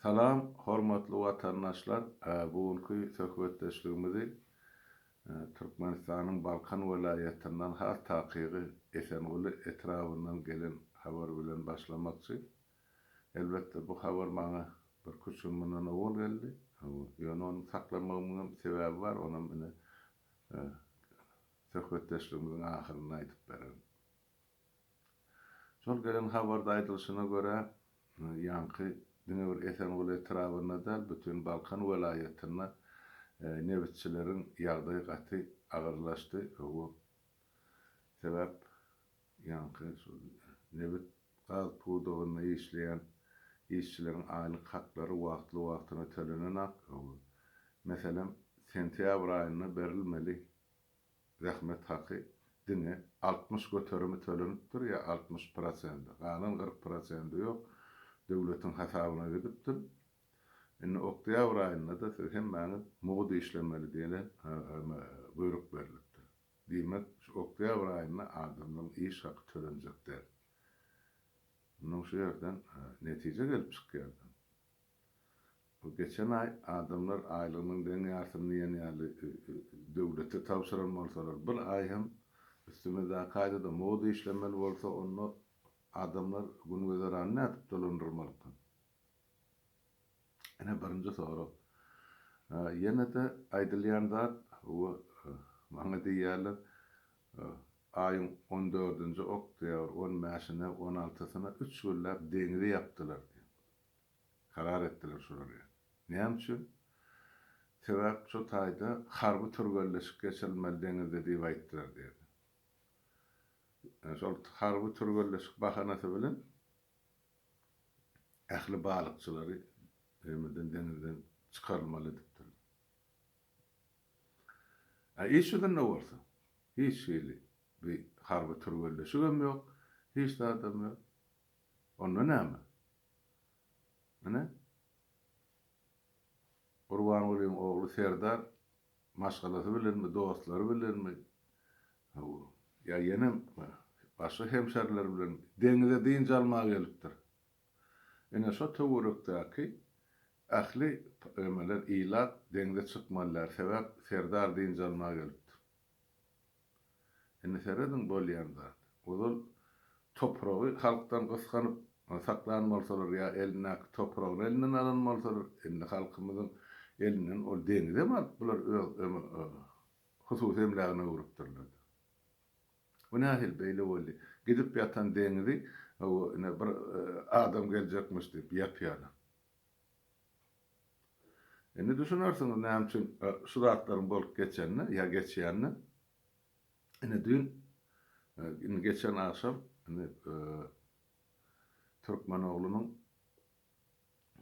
Salam hormatly watandaşlar bu günki söhbetdeşligimizi Türkmenistanyň Balkan welaýatyndan has takygy Esenguly etrabyndan gelen habar bilen başlamakçy. Elbetde bu habar maňa birküç gün mundan owal geldi. Ýöne ony saklamagymyň hem sebäbi bar onam ine söhbetdeşligimiziň ahyrynda aýdyp bererin. Şol gelen habarda aýdylyşyna görä, ýaňky diňe bir Esenguly etrabynda däl, bütin Balkan welaýatynda nebitçileriň ýagdaýy gaty agyrlaşdy. Sebäp ýaňky şol nebit gaz pudagynda işleýän işçileriň aýlyk haklary wagtly-wagtyna tölenenak. Meselem, sentýabr aýynda berilmeli zähmet haky diňe 60 göterimi tölenipdir ýa 60 prosendi, galan 40 prosendi ýok, döwletiň hasabyna gidipdir. Indi oktýabr aýynda-da siz hemmäňiz mugt işlemeli diýlen buýruk berlipdir. Diýmek, şu oktýabr aýynda adamlaryň iş haky tölenjek däl. Mundan şu ýerden netije gelip çykýar. Bu geçen aý adamlar aýlygynyň deň ýarsyny diýen ýaly döwlete tabşyran bolsalar, bir aý hem üstümizdäki aýda-da mugt işlemeli bolsa, onda adamlar gün-güzerany nädip dolandyrmalyka? Ine birinji sorag. Ýene-de aýdylýan zat, bu maňa diýýärler, aýyň on dördünji oktýabr, on bäşine, on altysyna üç günläp deňizi ýapdylar diýip. Karar etdiler şular ýaly. Näme üçin? Sebäp şo taýda harby türgenleşik geçirilmeli deňizde diýip aýtdylar diýdi. Şol harby türgenleşik bahanasy bilen ähli balykçylary nemeden deňizden çykarylmaly edipdirler. A iş ýüzünde bolsa hiç hili bir harby türgenleşigem ýok, hiç zadam ýok. Onda näme? Ine, Gurbangulyň ogly Serdar maşgalasy bilenmi, dostlary bilenmi, hawa, ýa ýenem başga hemşerileri bilenmi deňize dynç almaga gelipdir. Ine, şo töwerekdäki ähli emeler, ilat deňze çykmaly däl, sebäp Serdar dynç almaga gelipdir. Indi serediň bolýan zat. Ozal topragy halkdan gysganyp saklan bolsalar ýa elindäki topragyny elinden alan bolsalar, indi halkymyzyň elinden ol deňizem alyp bular öz hususy emlägine öwrüpdirler. Bu nähili beýle boldy? Gidip ýatan deňizi ine bir adam geljekmiş diýip ýapýarlar. Indi düşünersiňiz näme üçin şu zatlaryň bolup geçenine ýa geçýänine. Ine düýn, indi geçen agşam indi Türkmenoglunyň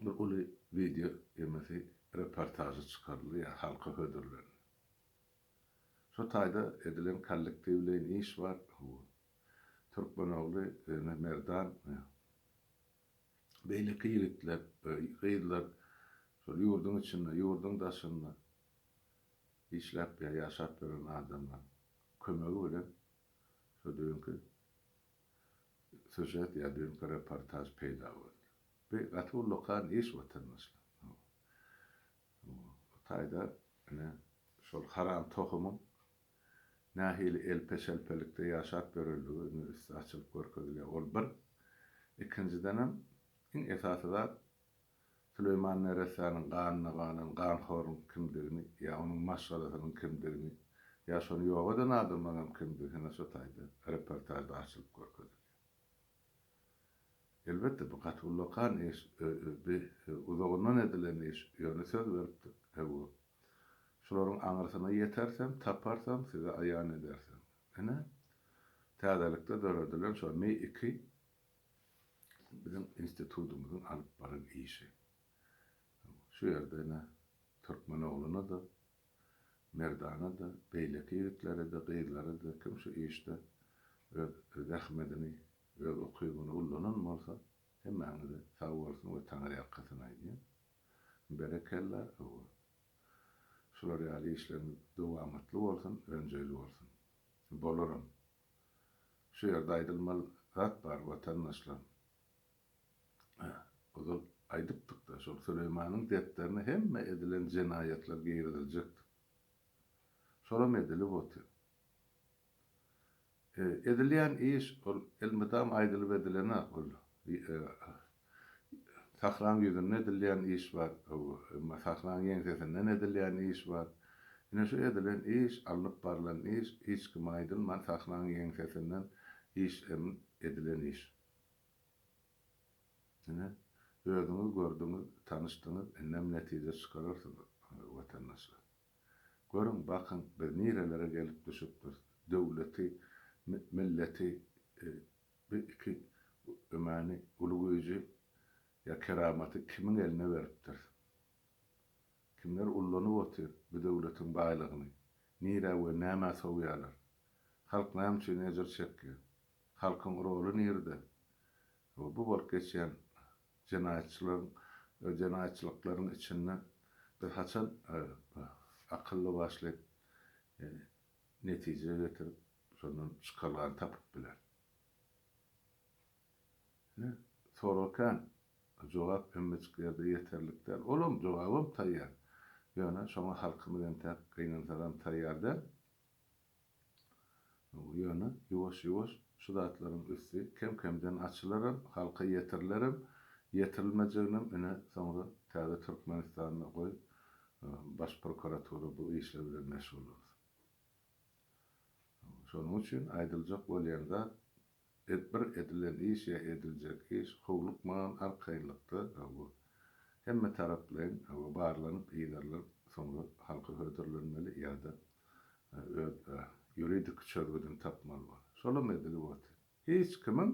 bir uly wideo emesi reportažy çykaryldy ýa halka hödürlendi. Şo taýda edilen kollektiwleýin iş bar. Türkmenogly, ine Merdan, Beýleki ýigitler, gyzlar şol ýurduň içinde, ýurduň daşynda işläp ýa ýaşap ýören adamlaryň kömegi bilen şo düýnki sýužet ýa düýnki reportaž peýda boldy. Bu gaty ullakan iş watandaşlar. Bu taýda ine şol haram tohumyň Nähili elpe-şelpelikde ýaşap ýörenligi indi üsti açylyp görkezilýär. Ol bir. Ikinjidenem, iň esasy zat, Süleýman neressäniň ganyna galan ganhoryň kimdigini ýa onuň maşgalasynyň kimdigini, ýa şony ýok eden adamlaryňam kimdigi hine şo taýda reportažda açylyp görkezilýär. Elbetde, bu gaty ullakan iş, bi uzagyndan edilen iş, ýöne söz beripdik, hawa, Şularyň aňyrsyna ýetersem, taparsam, size aýan edersem. Ine, täzelikde döredilen şo Mi iki biziň institutymyzyň alyp baran işi. Şu ýerde ine, türkmen ogluna-da, Merdana-da, beýleki ýigitlere-de, gyzlara-da kim şu işde öz zähmedini, öz ukybyny ullanan bolsa, hemmäňize sag bolsun we taňryýalkasyn aýdýan. Berekella hawa. Şular ýaly işleriňiz dowamatly bolsun, önjeýli bolsun. Bolaram. Şu ýerde aýdylmaly zat bar watandaşlar. Ozal aýdypdykda. Şol Süleýmanyň depderine hemme edilen jenaýatlar giriziljekdir. Şolam edilip otyr. Edilýän iş ol elmydam aýdylyp edilenak ol sahraň ýüzünde edilýän iş bar, emma sahraň ýeňsesinden edilýän iş bar. Ine şu edilen iş, alnyp barlan iş hiç kime aýdylman sahraň ýeňsesinden iş edilen iş. Ine, özüňiz gördüňiz, tanyşdyňyz, indem netije çykararsyňyz, watandaşlar. Görüň, bakyň, biz nirelere gelip düşüpdiris. Döwleti, milleti, bu iki ömäni, uly güýji ýa keramaty kimiň eline beripdiris? Kimler ullanyp otyr bu döwletiň baýlygyny? Nirä we nämä sowýarlar? Halk näme üçin ejir çekýär? Halkyň roly nirde? Bu bolup geçýän jenaýatçylaryň jenaýatçylyklaryň içinde biz haçan akylly başly netije getirip, şondan çykalgany tapyp bileris? Ine, sorag kän, jogap hemmejik ýerde ýeterlik däl. Olam, jogabam taýýar. Ýöne şoňa halkymyz entäk gynansagam taýýar däl. Ýöne ýuwaş-ýuwaş şu zatlaryň üsti kem-kemden açylaram, halka ýetirilerem, ýetirilmejeginem ine soňra täze Türkmenistanda goý Baş prokuratura bu işler bilen meşgullansyn. Şonuň üçin aýdyljak bolýan zat bir edilen iş ýa ediljek iş howlukman arkaýynlykda bu hemme taraplaýyn barlanyp yzarlanyp soňra halka hödürlenmeli ýa-da öz ýuridik çözgüdini tapmaly bor. Şolam edilip otyr. Hiç kimiň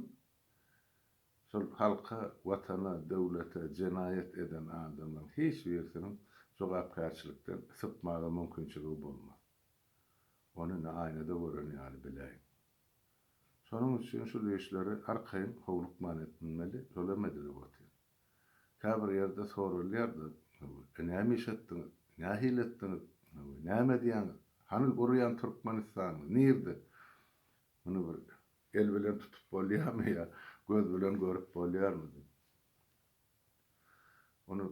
şol halka, watana, döwlete jenaýat eden adamlaryň hiç birisiniň jogapkärçilikden sypmaga mümkinçiligi bolmaz. Ony ine aýnada gören ýaly biläýiň. Şonuň üçin şul işleri arkaýyn howlukman etmeli, şolam edilip otyr. Käbir ýerde soralýar-da, E näme iş etdiňiz? Nähili etdiňiz? Näme edýäňiz? Hany gurýan Türkmenistanyňyz? Nirde? Muny bir el bilen tutup bolýarmy ýa göz bilen görüp bolýarmy diýip. Ony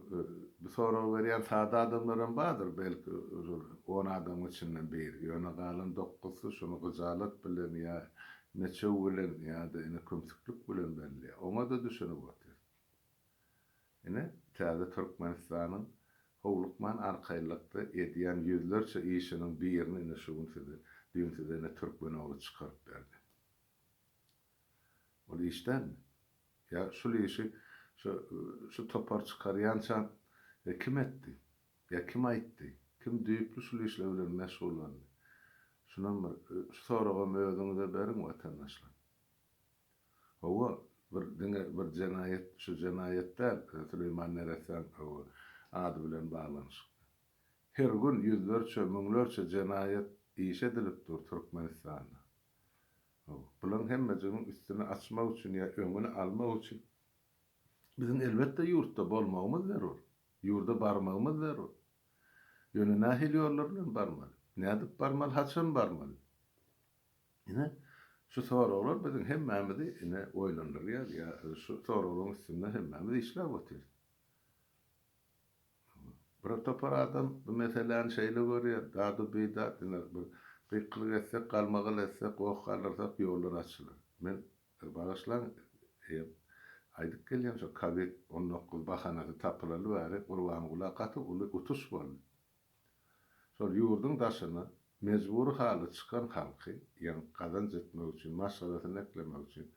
bu soragy berýän sada adamlaram bardyr, belki şol on adamyň içinden biri. Ýöne galan dokuzsy şuny gyjalat bilen ýa meçew bilen ýa-da ine kümsüklik bilen berilýär. Oňa-da düşünip otyr. Ine, täze Türkmenistanyň howlukman arkaýynlykda edýän ýüzlerçe işiniň birini ine şu gün size, düýn size ine türkmen ogly çykaryp berdi. Ol iş dälmi? Ýa şul işi şu şu topar çykarýança kim etdi? Ýa kim aýtdy? Kim düýpli şul işler bilen meşgullandy? Şunam bir şu soragam özüňize beriň watandaşlar. Hawa, bir diňe bir jenaýat şu jenaýat däl, Süleýman neressäň hawa ady bilen baglanyşykly. Her gün ýüzlerçe, müňlerçe jenaýat işi edilip dur Türkmenistanda. Bularyň hemmejiginiň üstüni açmak üçin ýa öňüni almak üçin biziň elbetde ýurtda bolmagymyz zerur. Ýurda barmagymyz zerur. Ýöne nähili ýollar bilen barmaly? Nädip barmaly? Haçan barmaly? Ine, şu soraglar biziň hemmämizi ine oýlandyrýar ýa şu soraglaryň üstünde hemmämiz işläp otyrys. Bir topar adam bu meseläni şeýle görýär, dady-bidat, ine, bir gykylyk etsek, galmagal etsek, goh galdyrsak, ýollar açylar. Men, bagyşlaň, eýýäm aýdyp gelýän, şo kowid 19 bahanasy tapylaly bäri Gurbangula gaty uly utuş boldy. Şol ýurduň daşyna mejbury halda çykan halky, ýagny gazanç etmek üçin, maşgalasyny eklemek üçin,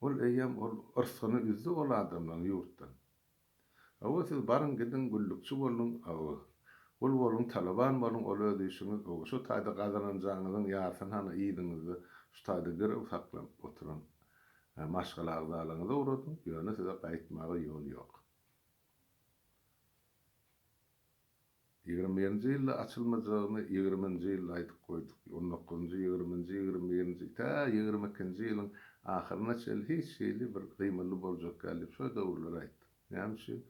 ol eýýäm ol yrsgyny üzdi ol adamlaryň ýurtdan. Hawa siz baryň gidiň güllükçi boluň hawa gul boluň talaban boluň ol öz işiňiz hawa şo taýda gazananjaňyzyň ýarsyny hany yzyňyzda şu taýda girew saklanyp oturan maşgala agzalaryňyza ugradyň ýöne size gaýtmaga ýol ýok. Ýigriminji ýylda açylmajagyny ýigriminji ýylda aýdyp goýduk. On dokuzynjy, ýigriminji, ýigrimi birinji, tä ýigrimi ikinji ýylyň ahyryna çenli hiç hili bir gymyldy boljak däl diýip şo döwürler aýtdyk. Näme üçin?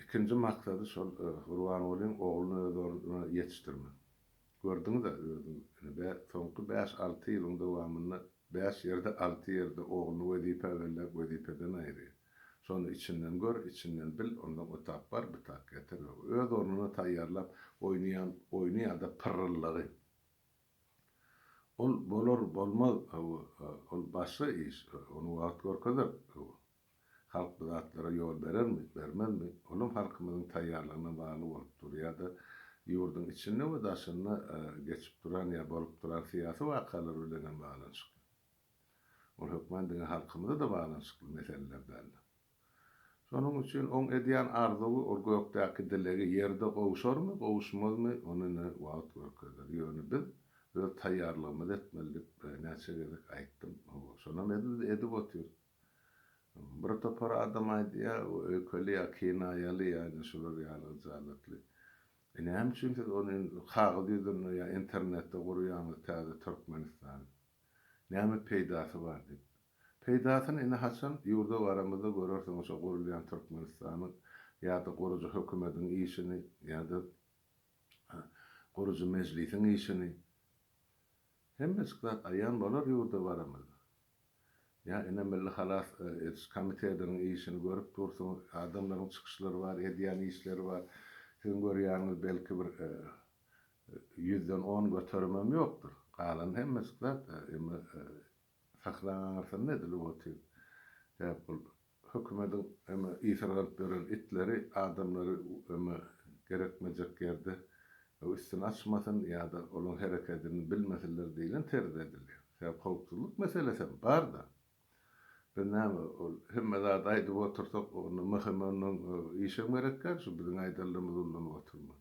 Ikinji maksady şol Gurbangulyň ogluny öz ornuna ýetişdirmek. Gördüňiz-ä özüňiz, ine soňky bäş-alty ýylyň dowamynda bäş ýerde, alty ýerde ogluny wezipä belläp wezipeden aýyrýar. Şony içinden gör, içinden bil, ondan otap bar, bitap getir. Öz ornuna taýýarlap oýnaýan oýny ýa-da pyrryldagy. Ol bolar, bolmaz, ol başga iş, ony wagt görkezer. Halk bu zatlara ýol berermi, bermezmi, olam halkymyzyň taýýarlygyna bagly bolup dur ýa-da ýurduň içinde we daşynda geçip duran ýa bolup duran syýasy wakalar bilen hem baglanyşykly. Ol hökman diňe halkymyza-da baglanyşykly meseleler däldir. Şonuň üçin oň edýän arzuwy, ol gökdäki dilegi ýerde gowşarmy, gowuşmazmy, ony ine wagt görkezer. Ýöne biz öz taýýarlygymyzy etmeli diýip näçe gezek aýtdym. Hawa, şonam edil edip otyrys. Bir topar adam aýdýar, o öýkeli ýa kinaýaly ýa ine şular ýaly gyjalatly. E näme üçin siz ony kagyz ýüzünde ýa internetde gurýaňyz täze Türkmenistany? Näme peýdasy bar diýip. Peýdasyny ine haçan ýurda baramyzda görersiňiz şo gurulýan Türkmenistanyň ýa-da gurujy hökümediň işini ýa-da gurujy mejlisiň işini. Hemmejik zat aýan bolar ýurda baramyzda. Ýa ine Milli halas ediş komitetiniň işini görüp dursuňyz, adamlaryň çykyşlary bar, edýän işleri bar. Siziň görýäniňiz belki bir ýüzden on göterimem ýokdur. Galany hemmejik zat emme sahnaň aňyrsynda edilip otyr. Sebäp ol Hökümediň eme ysyrganyp ýören itleri adamlary eme gerekmejek ýerde üstüni açmasyn ýa-da olaň herekedini bilmesinler diýlen terzde edilýär. Sebäp howpsuzlyk meselesem bar-da. Biz näme ol hemme zady aýdyp otursak onda MHM-niň işem gerek däl şu biziň aýdanlarymyzy ullanyp oturmaly.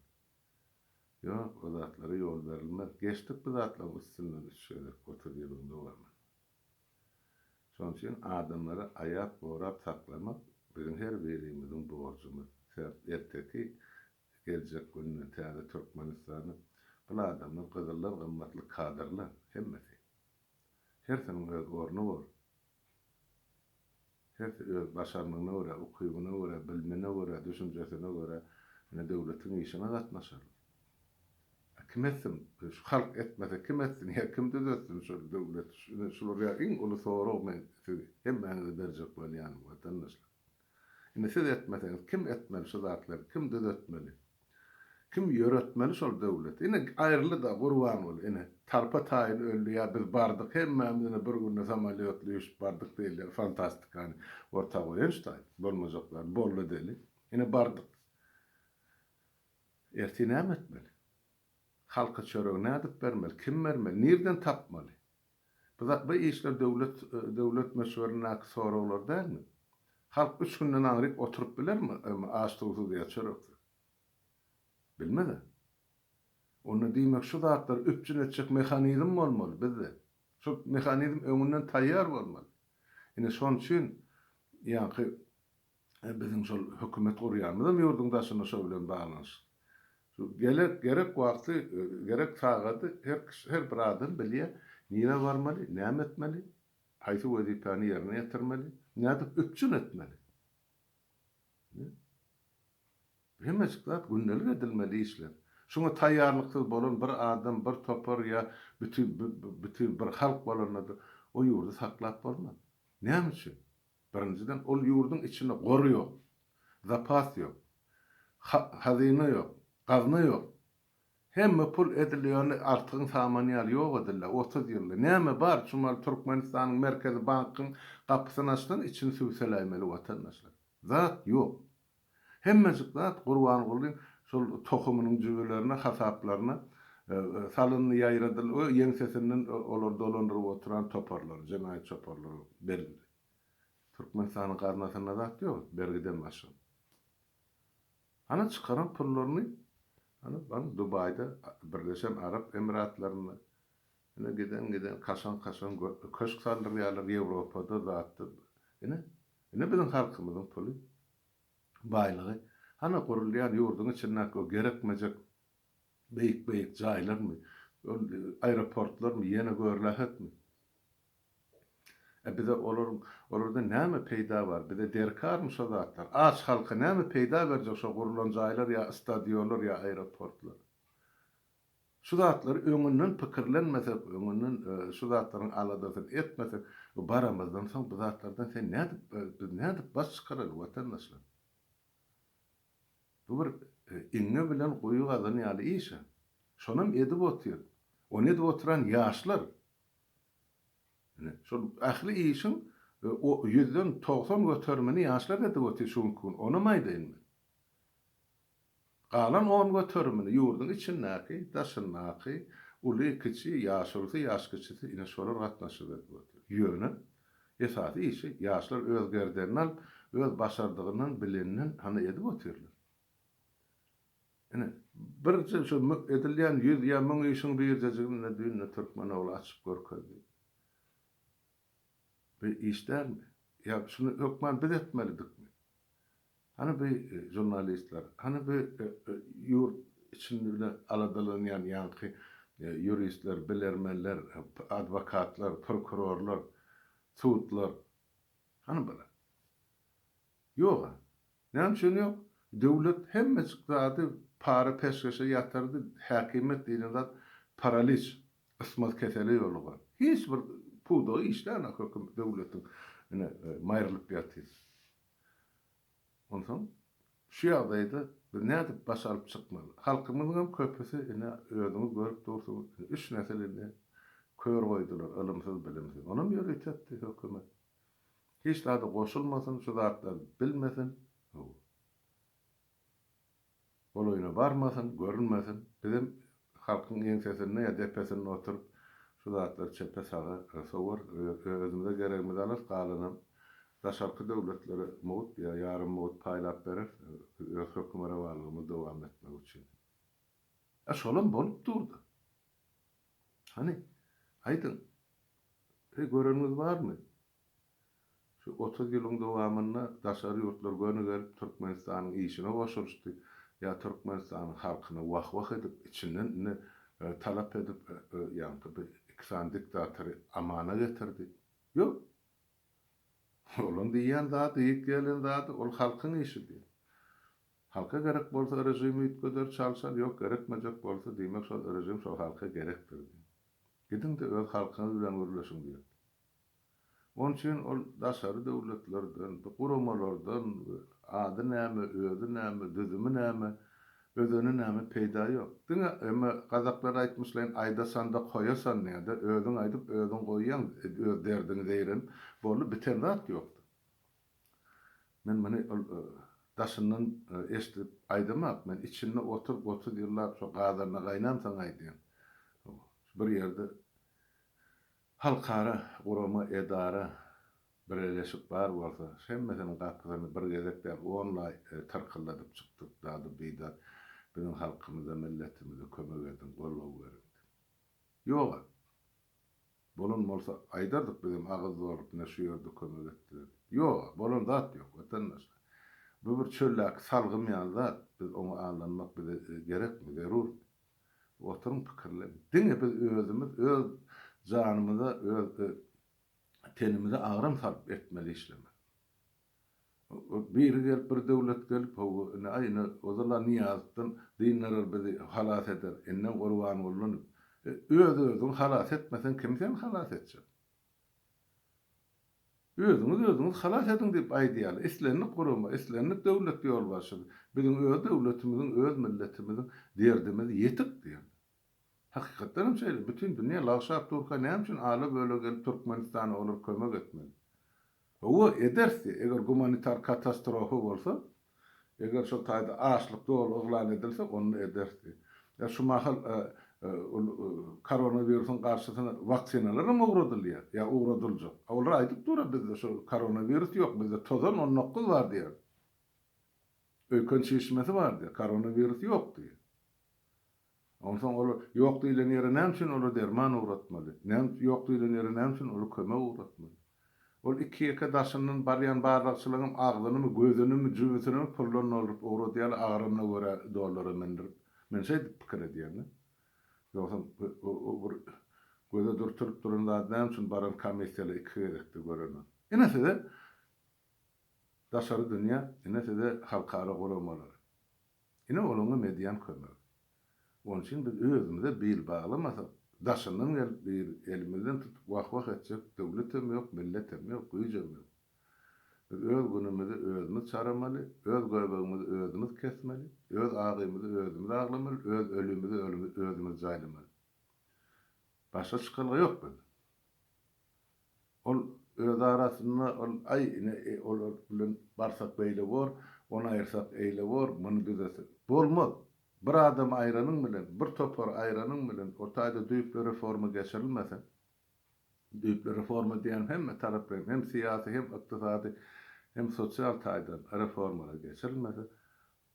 Ýok o zatlara ýol berilmez. Geçdik bu zatlaryň üstünden üç gezek 30 ýylyň dowamynda. Şonuň üçin adamlary aýap, gorap saklamak biziň her birimiziň borjumyz. Sebäp erteki geljek günde täze Türkmenistanda bul adamlar gyzyldan gymmatly kadrlar hemmesi. Hersiniň öz orny bor. Hersi öz başarnygyna görä, ukybyna görä, bilimine görä, düşünjesine görä ine döwletiň işine gatnaşarlar. A kim etsin? Şu halk etmese kim etsin ýa kim düzetsin şol döwleti? Ine şular ýa iň uly sorag men siz hemmäňize berjek bolýanym watandaşlar. Indi siz etmeseňiz kim etmeli şu zatlary kim düzetmeli? Kim ýöretmeli şol döwleti? Ine aýryldy-da Gurbanguly ine tarpa taýyn öldi ýa biz bardyk hemmämiz ine bir günde samolýotly üýşüp bardyk diýilýär fantastikany orta goýan şu taýda bolmajak zat boldy deli ine bardyk. Ertir näme etmeli? Halka çöregi nädip bermeli? Kim bermeli? Nirden tapmaly? Bu zat, bu işler döwlet, döwlet möçberindäki soraglar dälmi? Halk üç günden aňryk oturyp bilermi aç-suwsuz ýa çöreksiz? Bilmez-ä. Onda diýmek şu zatlary üpjün etjek mehanizm bolmaly bizde. Şol mehanizm öňünden taýýar bolmaly. Ine şonuň üçin ýaňky biziň şol hökümet gurýanymyzam ýurduň daşynda şo bilen baglanyşykly. Şu gerek gerek wagty, gerek sagady her kişi, her bir adam bilýär, nirä barmaly, näme etmeli, haýsy wezipäni ýerine ýetirmeli, nädip üpjün etmeli. Hemmejik zat gündelik edilmeli işler. Şuňa taýýarlyksyz bolan bir adam, bir topar ýa bütin bütin bir halk bolanda-da o ýurdy saklap bolmaz. Näme üçin? Birinjiden, ol ýurduň içinde gor ýok, zapas ýok, hazyna ýok, gazna ýok. Hemme pul edil ýöne artygyň samany ýaly ýok edildi, 30 ýylda. Näme bar, şumal Türkmenistanyň Merkezi bankyň gapysyny açsaň içini sübseläýmeli watandaşlar. Zat ýok. Hemmejik zat Gurbangulyň şol tohumynyň jübülerine, hasaplaryna salyndy, ýaýradyldy we ýeňsesinden olary dolandyryp oturan toparlara, jenaýat toparlara berildi. Türkmenistanyň gaznasynda zat ýok, bergiden başga. Hany çykaran pullaryny, hany baň Dubaýda, Birleşen Arap Emiratlarynda, ine giden-giden kaşaň-kaşaň köşk saldyrýarlar Ýewropada, zatda, ine, ine biziň halkymyzyň puly. Baýlygy. Hany gurulýan ýurduň içindäki o gerekmejek beýik-beýik jaýlarmy, ol aeroportlarmy, ýene görlähetmi? E bize olaryň, olardan näme peýda bar? Bize derkarmy şo zatlar? Aç halka näme peýda berjek şo gurulan jaýlar ýa stadionlar ýa aeroportlar? Şu zatlary öňünden pikirlenmesek, öňünden şu zatlaryň aladasyny etmesek, Baramyzdan soň bu zatlardan sen nädip, biz nädip baş çykaraly watandaşlar? Bu bir iňňe bilen guýy gazan ýaly iş-ä. Şonam edip otyr. Ony edip oturan ýaşlar. Ine, şol ähli işiň ýüzden 90 göterimini ýaşlar edip otyr şu günki gün. Onam aýdaýyn men. Galan on göterimini ýurduň içindäki, daşyndaky, uly, kiçi, ýaşulusy, ýaşkiçisi, ine şolar gatnaşyp edip otyr. Ýöne, esasy işi ýaşlar öz gerdenine alyp, öz başardygyndan, bileninden hany edip otyrlar. Ine, birje şu edilýän ýüz ýa müň işiň birjejigini ine düýn-de türkmen ogly açyp görkezdi. Bu iş dälmi? Ýa şuny hökman biz etmelidikmi? Hany bu žurnalistler, hany bu ýurt içinde aladalanýan ýaňky ýuristler, bilermenler, adwokatlar, prokurorlar, sudlar? Hany bular? Ýog-a. Näme üçin ýok? Döwlet hemmejik zady para-peşgeşe ýatyrdy, häkimiýet diýlen zat paraliç, ysmaz kesele ýolugan. Hiç bir pudagy işlänok höküm döwletiň ine maýrylyp ýatyr. Onsoň şu ýagdaýda biz nädip baş alyp çykmaly? Halkymyzyňam köpüsi ine özüňiz görüp dursuňyz, ine üç nesil indi kör goýdular, ylymsyz, bilimsiz. Onam ýörite etdi hökümet. Hiç zada goşulmasyn, şu zatlary bilmesin. Hawa. Golaýyna barmasyn, görünmesin. Bizem halkyň ýeňsesinde ýa depesinde oturyp, şu zatlary çepe-saga sowar, özümize geregimizi alarys, galanam daşarky döwletlere mugt ýa ýarym mugt paýlap bereris, öz hökmürowanlygymyzy dowam etmek üçin. A şolam bolup dur-da. Hany, aýdyň, heý göreniňiz barmy? Şu 30 ýylyň dowamynda daşary ýurtlar göni gelip Türkmenistanyň işine goşulyşdy ýa Türkmenistanyň halkyna wah-wah edip, içinden indi talap edip ýaňky bir iki sany diktatory amana getirdi. Ýok. Olaň diýýän zady, diýip gelen zady ol halkyň işi diýýär. Halka gerek bolsa režimi üýtgeder, çalşar, ýok gerekmejek bolsa diýmek şol režim şol halka gerekdir diýýär. Gidiň-de öz halkyňyz bilen gürleşiň diýýär. Onuň üçin ol daşary döwletlerden, guramalardan ady näme, özi näme, düzümi näme, özeni näme peýda ýok. Diňe eme gazaklar aýtmyşlaýyn aýdasanda koýasan diýýär-de, özüň aýdyp, özüň goýýaň, öz derdiňi zeýrenip, boldy, biten zat ýokdur. Men muny ol daşyndan eşidip aýdamak, men içinde oturyp 30 ýyllap şo gazanda gaýnamsoň aýdýan. Bir ýerde Halkara gurama, edara, bireleşik bar bolsa, hemmesiniň gapysyny bir gezek däl, on laý tyrkylladyp çykdyk, dady-bidat, biziň halkymyza, milletimize kömek ediň, goldaw beriň diýip. Ýog-a. Bolan bolsa, aýdardyk bizem agyz dolup, ine şu ýerde kömek etdiler diýip. Ýog-a, bolan zat ýok, watandaşlar. Bu bir çöldäki salgym ýaly zat, biz oňa aldanmak bize gerekmi, zerurmy? Oturyň pikirleniň. Diňe biz özümiz öz janymyza, öz tenimize agram salyp etmeli işlemeli. Biri gelip, bir döwlet gelip, hawa, ine, aý, ine, ozal-a Nyýazowdan dyndarar bizi, halas eder, indem Gurbangulydan. Öz-özüňi halas etmeseň, kim seni halas etjek? Özüňiz özüňizi halas ediň diýip aýdýarlar. Islendik gurama, islendik döwlet ýolbaşçysy biziň öz döwletimiziň, öz milletimiziň derdimiz ýetik diýýär. Hakykatdan hem şeýle. Bütin dünýä lagşap durka näme üçin ala-böle gelip Türkmenistana olar kömek etmeli? Hawa, ederis diýýär. Eger gumanitar katastrofa bolsa, Eger şol taýda açlyk doly yglan edilse, onda ederis diýip. Ýa şu mahal ol koronawirusyň garşysyna waksinalar hem ugradylýar, ýa ugradyljak. A olar aýdyp dur-a bizde şu koronawirus ýok, bizde tozan 19 bar diýýär. Öýken çişmesi bar diýýär, koronawirus ýok diýýär. Onsoň olar ýok diýlen ýere näme üçin olar derman ugratmaly? Näme ýok diýlen ýere näme üçin olar kömek ugratmaly? Ol iki-ýeke daşyndan barýan barlagçylaryňam agzynymy, gözünimi, jübüsinimi puldan dolduryp ugradýarlar, agramyna görä dollara mündürip. Men şeýdip pikir edýän-de. Ýogsam o bir göze dürtülip duran zady näme üçin baran komissiýalar iki gezekde görenok. Ine size daşary dünýä, ine size halkara guramalar. Ine olaňam edýän kömegi. Onuň üçin biz özümize bil baglamasak. Daşyndan gelip biri elimizden tutup wah-wah etjek döwletem ýok, milletem ýok, güýjem ýok. Biz öz günümizi özümiz çaramaly, öz göbegimizi özümiz kesmeli, öz agymyzy özümiz aglamaly, öz ölimizi özümiz jaýlamaly. Başga çykalga ýok bizde. Ol öz arasynda ol aý ine olar bilen barsak beýle bor, ony aýyrsak eýle bor, muny düzetsek. Bolmaz. Bir adamy aýranyň bilen, bir topary aýranyň bilen o taýda düýpli reforma geçirilmese, düýpli reforma diýýänim hemme taraplaýyn, hem syýasy, hem ykdysady, hem sosial taýdan reformalar geçirilmese,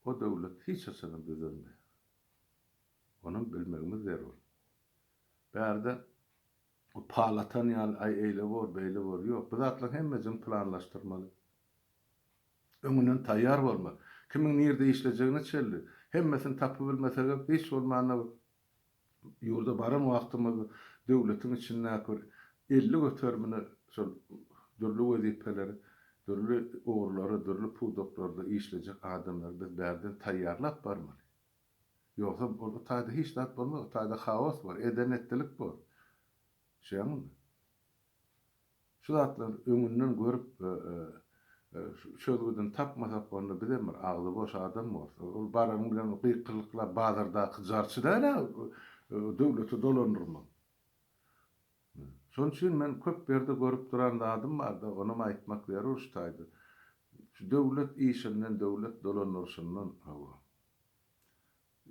o döwlet hiç haçanam düzelmeýär. Onam bilmegimiz zerur. Bärde O pal atan ýaly aý eýle bor, beýle bor. Ýok, bu zatlaryň hemmejigini planlaşdyrmaly. Öňünden taýýar bolmaly. Kimiň nirde işlejegine çenli. Hemmesini tapybilmesegem, hiç bolmanda bir ýurda baran wagtymyzda döwletiň içindäki bir 50 göterimini şol dürli wezipeleri, dürli ugurlary, dürli pudaklarda işlejek adamlary biz bärden taýýarlap barmaly. Ýogsam ol o taýda hiç zat bolmaz, o taýda haos bor, eden-etdilik bor. Düşýäňizmi? Şu zatlary öňünden görüp çözgüdini tapmasak onda bizem bir agzy boş adam borus. Ol baranyň bilen gykylyklap bazardaky jarçy däl-ä döwleti dolandyrmak. Şonuň üçin men köp ýerde görüp duran zadym bar-da, onam aýtmak zerur şu taýda. Şu döwlet işinden, döwlet dolandyryşyndan, hawa,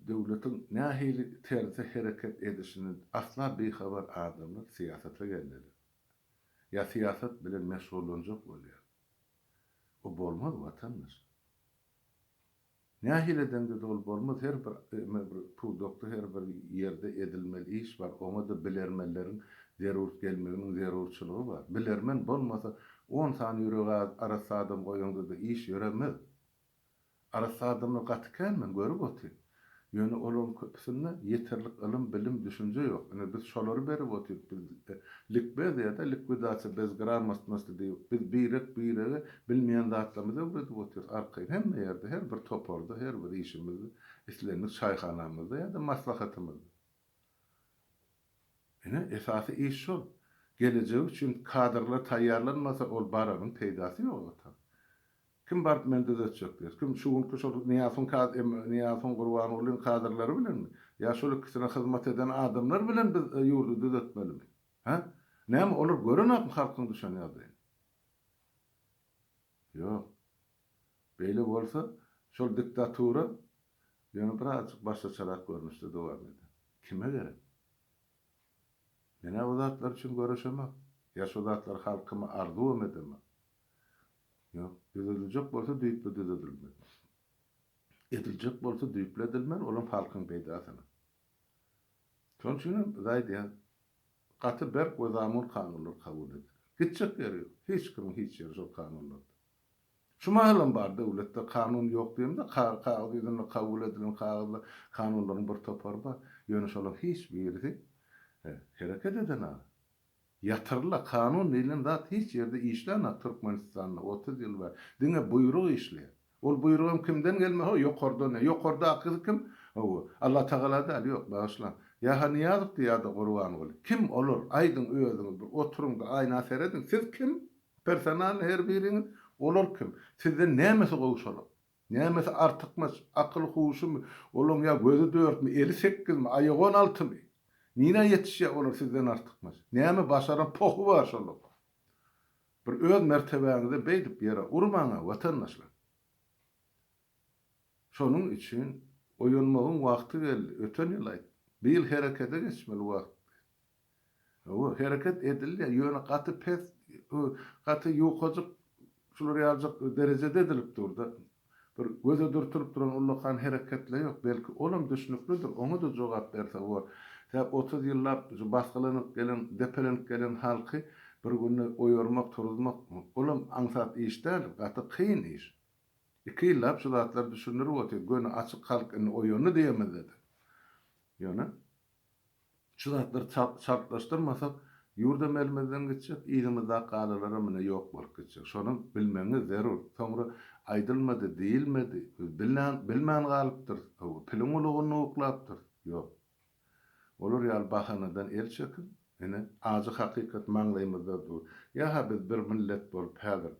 döwletiň nähili terzde hereket edişinden asla bihabar adamlar syýasata geldiler. Ýa syýasat bilen meşgullanjak bolýar. O bolmaz, watandaş. Nähili edeňde-de ol bolmaz, her bir bir pudakda, her bir ýerde edilmeli iş bar, oňa-da bilermenleriň zerur gelmeginiň zerurçylygy bar. Bilermen bolmasa, on sany ýüregi arassa adam goýaňda-da iş ýöremez. Arassa adamlar gaty kän, men görüp otyryn. Ýöne olaryň köpüsinde ýeterlik ylym, bilim, düşünje ýok. Ine, biz şolary berip otyrys. Biz likbez ýa-da likwidasiýa bezgramotnosti diýip, biz birek-birege bilmeýän zatlarymyzy öwredip otyrys arkaýyn. Hemme ýerde, her bir toparda, her bir işimizde, islendik çaýhanamyzda ýa-da maslahatymyzda. Ine, esasy iş şol. Gelejek üçin kadrlar taýýarlanmasa, ol baranyň peýdasy ýok ata. Kim baryp meni düzetjek diýer. Kim şu günki şol Nyýazowyň kad Nyýazowyň Gurbangulyň kadrlary bilenmi? Ýa şol ikisine hyzmat eden adamlar bilen biz ýurdy düzetmelimi? Hä? Näme olar görenokmy halkyň düşen ýagdaýyny? Ýok. Beýle bolsa şol diktatura ýöne birazjyk başgaçarak görnüşde dowam eder. Kime gerek? Men-ä bu zatlar üçin göreşemok. Ýa şu zatlary halkyma arzuwam edemok. Ýok, düzediljek bolsa düýpli düzedilmeli. Ediljek bolsa düýpli edilmeli, olam halkyň peýdasyna. Şonuň üçin hem biz aýdýas, gaty berk we zamun kanunlar kabul ediler. Gitjek ýeri ýok. Hiç kimiň hiç ýeri şol kanunlarda. Şu mahalam bar döwletde kanun ýok diýemde, kagyz ýüzünde kabul edilen kagyzda kanunlaryň bir topary bar. Ýöne şolaryň hiç birisi hereket edenok. Ýatyryla kanun diýlen zat hiç ýerde işlänok Türkmenistanda 30 ýyl bäri. Diňe buýruk işleýär. Ol buýrugam kimden gelme ho ýokardan ýokardakysy kim hawa Allatagala däl ýok bagyşlaň. Ýa-ha Nyýazowdy ýa-da Gurbanguly. Kim olar aýdyň özüňiz bir oturyňda aýna serediň siz kim personalny her biriňiz olar kim sizden nämesi gowy şolaň. Nämesi artykmaç, akyl-huşumy, olaň ýa gözi dörtmi, eli sekgizmi, aýagy on altymy? Nirä ýetişýär olar sizden artykmaç? Näme başaran pohy bar şolaň? Bir öz mertebäňizi beýdip ýere urmaň-a, watandaşlar! Şonuň üçin oýanmagyň wagty geldi, öten ýyl aýtdym. Bu ýyl herekete geçmeli wagt. Hawa, hereket edilýär, ýöne gaty pes, gaty ýukajyk, şular ýaljyk derejede edilip dur-da. Bir göze dürtülip duran ullakan hereketle ýok. Belki, olam düşnüklidir, oňa-da jogap berse bor. Sebäp 30 ýyllap şu basgylanyp gelen, depelenip gelen halky bir günde oýarmak, turuzmak, olam aňsat iş däl, gaty kyn iş. Iki ýyllap şu zatlary düşündirip otyr, göni açyk halk indi oýandy diýemizde-de. Ýöne. Şu zatlary çaltlaşdyrmasak, ýurdam elimizden gitjek, yzymyzdaky galalaram ine ýok bolup gitjek. Şony bilmegiňiz zerur. Soňra aýdylmady, diýilmedi, biz bilmän, bilmän galypdyrys, hawa, piliň ulugynda uklapdyrys. Ýok. Olar ýaly bahanadan el çekiň. Ine, ajy hakykat maňlaýymyzda dur. Ýa-ha biz bir millet bolup häzir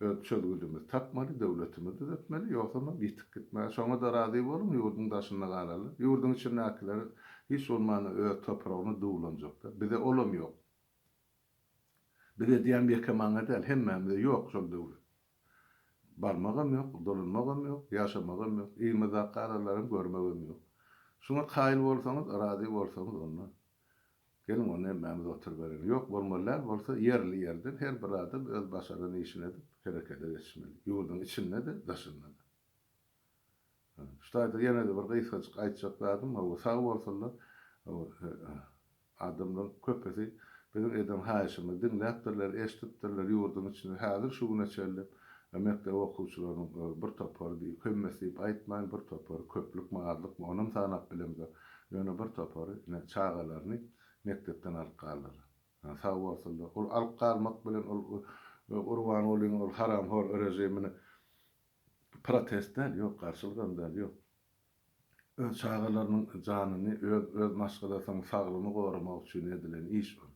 öz çözgüdimizi tapmaly, döwletimizi düzetmeli, ýogsamam ýitip gitmäge. Şoňa-da razy boluň, ýurduň daşynda galaly. Ýurduň içindäkiler hiç bolmanda öz topragyna duwlanjakda. Bize olam ýok. Bize diýýän ýeke maňa däl, hemmämize ýok şol döwlet. Barmagam ýok, dolanmagam ýok, ýaşamagam ýok, yzymyzdaky galanlaram görmegem ýok. Şuňa kaýyl bolsaňyz, razy bolsaňyz onda geliň onda hemmämiz oturybereliň. Ýok bolmaly däl bolsa ýerli ýerden her bir adam öz başaran işini edip herekede geçmeli. Ýurduň içinde-de, daşynda-da. Şu taýda ýene-de bir gysgajyk aýtjak zadym, hawa, sag bolsunlar, adamlaryň köpüsi biziň eden haýyşymyzy diňläpdirler, eşidipdirler, ýurduň içinde häzir şu güne çenli mekdep okuwçylarynyň bir topary diýip, hemmesi diýip aýtmaýyn, bir topary, köplükmi, azlykmy, onam sanap bilemzok, ýöne bir topary ine çagalaryny mekdepden alyp galdylar. Sag bolsunlar. Ol alyp galmak bilen ol Gurbangulyň ol haramhor režimini Protest däl, ýok, garşylygam däl, ýok. Öz çagalarynyň janyny, öz öz maşgalasynyň saglygyny goramak üçin edilen iş ol.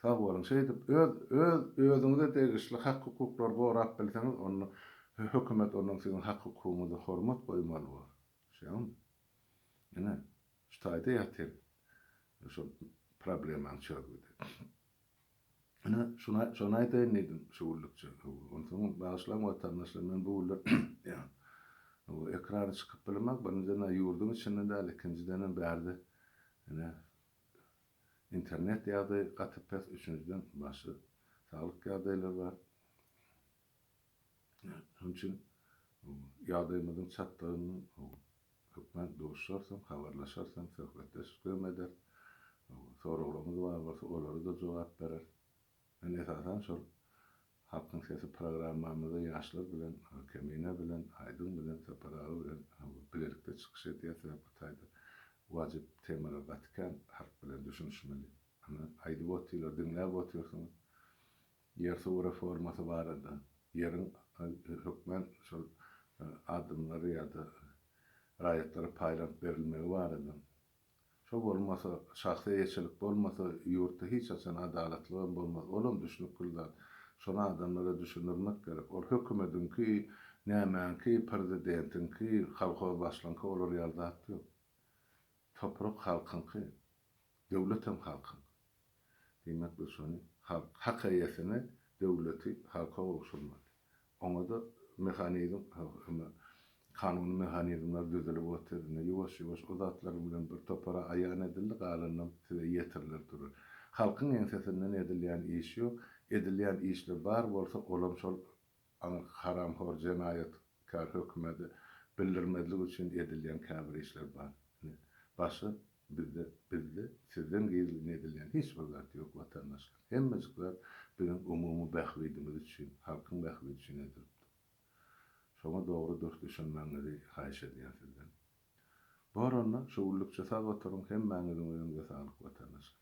Sag boluň, şeýdip öz öz özüňize degişli hak-hukuklary gorap bilseňiz, onda hökümet ondan siziň hak-hukugyňyza hormat goýmaly bor. Düşýäňizmi? Ine, şu taýda ýatyr şol problemaň çözgüdi. Ine, şuny, şony aýdaýyn diýdim şu günlükçe. Onsoň bagyşlaň watandaşlar, men bu günler ýa bu ekrana çykyp bilemok. Birinjiden-ä ýurduň içinde däl, ikinjidenem bärde ine internet ýagdaýy gaty pes, üçünjiden başga saglyk ýagdaýlary bar. Şonuň üçin ýagdaýymyzyň çatdygyny hökman duşarsam, habarlaşarsam, söhbetdeşlik ederis. Soraglaryňyz bar bolsa, olara-da jogap bereris. Men esasan şol Halkyň sesi programmamyzda ýaşlar bilen, Kemine bilen, Aýdyň bilen, Sapar aga bilen bilelikde çykyş edýäs. Sebäbi bu taýda wajyp temalar gaty kän, halk bilen düşünişmeli. Ana, aýdyp otyrlar, diňläp otyrsyňyz. Ýer-suw reformasy barada, ýeriň hökmän şol adamlara ýa-da raýatlara paýlanyp berilmegi barada. Şo bolmasa, şahsy eýeçilik bolmasa, ýurtda hiç haçan adalatlygam bolmaz. Olam düşnükli zat. Şony adamlara düşündirmek gerek. Ol hökümediňki, nämäňki, prezidentiňki, kolhoz başlygyňky olar ýaly zat ýok. Toprak halkyňky, döwletem halkyňky. Diýmek biz şony halk, hak eýesine döwleti halka gowşurmaly. Oňa-da mehanizm, kanuny mehanizmler düzülip otyr. Indi ýuwaş-ýuwaş o zatlar bilen bir topara aýan edildi, galanynam size ýetiriler durar. Halkyň ýeňsesinden edilýän iş ýok. Edilýän işler bar bolsa, olam şol aňyrky haramhor jenaýatkär hökümede bildirmezlik üçin edilýän käbir işler bar. Indi başga Bizde, bizde sizden gizlin edilýän hiç bir zat ýok, watandaşlar. Hemmejik zat biziň umumy bähbidimiz üçin, halkyň bähbidi üçin edilipdir. Şoňa dogry dürs düşünmegiňizi haýyş edýän sizden. Bor onda, şu günlükçe sag oturyň, hemmäňiziň öýüňize saglyk, watandaşlar.